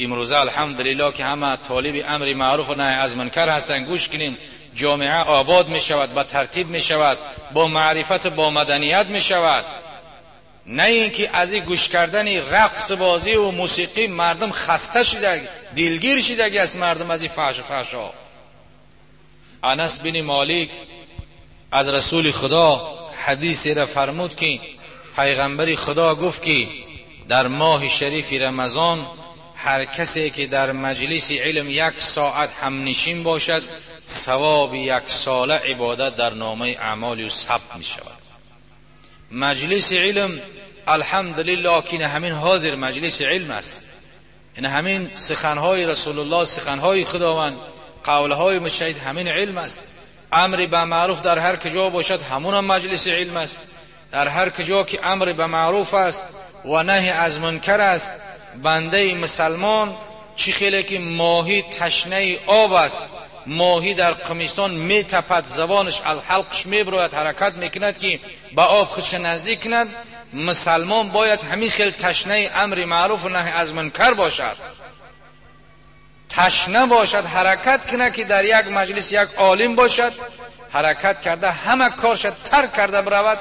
امروزه الحمدلله که همه طالب امر معروف و نهی از منکر هستند. گوش کنین، جامعه آباد می شود، با ترتیب می شود، با معرفت، با مدنیت می شود. نه اینکه از این گوش کردن رقص بازی و موسیقی مردم خسته شده، دلگیر شده است مردم از این فحش و فحشا. انس بن مالک از رسول خدا حدیثی را فرمود که پیغمبر خدا گفت که در ماه شریف رمضان هر کسی که در مجلس علم یک ساعت همنشین باشد، ثواب یک ساله عبادت در نامه اعمال او ثبت می شود. مجلس علم الحمدلله که همین حاضر مجلس علم است، این همین سخنهای رسول الله، سخنهای خداوند، قولهای مجتهد، همین علم است. امر به معروف در هر کجا باشد همون هم مجلس علم است. در هر کجا که امر به معروف است و نهی از منکر است، بنده مسلمان چی خیلی که ماهی تشنه آب است، ماهی در قمیستان می تپد، زبانش از حلقش می براید، حرکت میکند که به آب خودش نزدیک کند. مسلمان باید همین خیلی تشنه امر معروف و نهی از منکر باشد، تشنه باشد، حرکت کنه که در یک مجلس یک عالم باشد، حرکت کرده همه کارش ترک کرده برود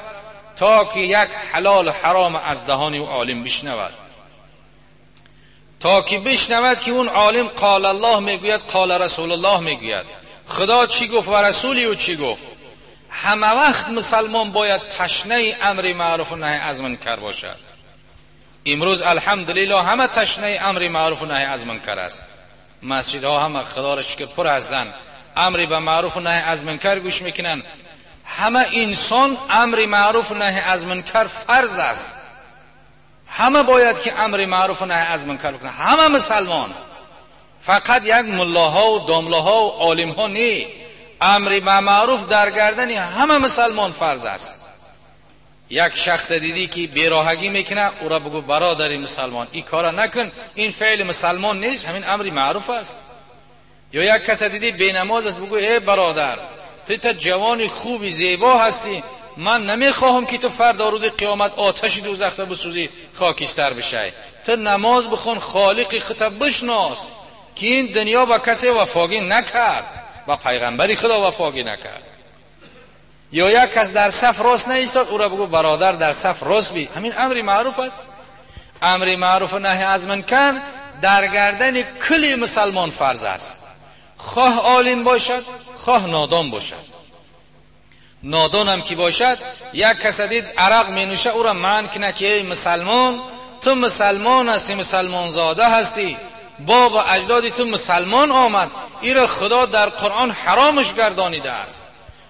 تا که یک حلال و حرام از دهان او عالم بشنود، تا که بشنود که اون عالم قال الله میگوید، قال رسول الله میگوید، خدا چی گفت و رسولی او چی گفت. همه وقت مسلمان باید تشنه امر معروف و نهی از منکر باشد. امروز الحمدلله همه تشنه امر معروف و نهی از منکر است. مسجدها همه خدا را شکر پر هستند، امر به معروف و نهی از منکر گوش میکنن. همه انسان امر معروف و نهی از منکر فرض است. همه باید که امر معروف و نهی از منکر بکنه، همه مسلمان. فقط یک ملاها و داملاها و عالمها نی، امر به معروف در گردن همه مسلمان فرض است. یک شخص دیدی که بیراهگی میکنه، او را بگو برادر مسلمان این کارا نکن، این فعل مسلمان نیست، همین امر معروف است. یا یک کس دیدی بینماز است، بگو ای برادر تو تا جوان خوبی زیبا هستی، من نمیخواهم که تو فردا روز قیامت آتش دوزخ بسوزی خاکستر بشی، تو نماز بخون، خالق خودت بشناس که این دنیا با کسی وفاقی نکرد، با پیغمبری خدا وفاقی نکرد. یا یک کس در صف راست نایستاد، او را بگو برادر در صف راست بی، همین امر معروف است. امر معروف و نهی از منکر در گردن کل مسلمان فرض است، خواه عالم باشد خواه نادان باشد. نادان هم که باشد، یک کس دید عرق می نوشه، او را منع کنه که ای مسلمان، تو مسلمان هستی، مسلمان زاده هستی، بابا اجدادی تو مسلمان آمد، ای را خدا در قرآن حرامش گردانیده است.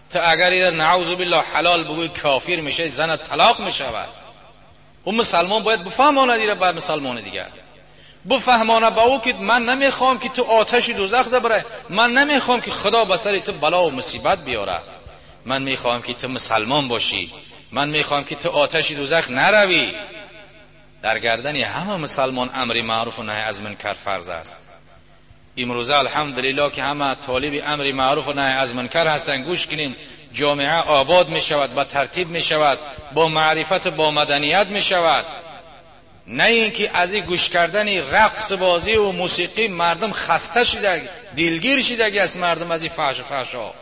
تو اگر ای را نعوذ بالله حلال بگوی کافر میشه، زن طلاق میشود. اون مسلمان باید بفهماند ای را بر مسلمان دیگر، بفهمانه با او که من نمیخوام که تو آتش دوزخ بره، من نمیخوام که خدا به سر تو بلا و مصیبت بیاره، من میخوام که تو مسلمان باشی، من میخوام که تو آتش دوزخ نروی. در گردن همه مسلمان امر معروف و نهی از منکر فرض است. امروزه الحمدلله که همه طالب امر معروف و نهی از منکر هستند. گوش کنین، جامعه آباد می شود، با ترتیب می شود، با معرفت، با مدنیت می شود. نه اینکه از این گوش کردن رقص بازی و موسیقی مردم خسته شده، دلگیر شده است مردم از این فحش و فحشا.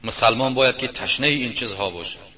مسلمان باید که تشنه این چیزها باشد.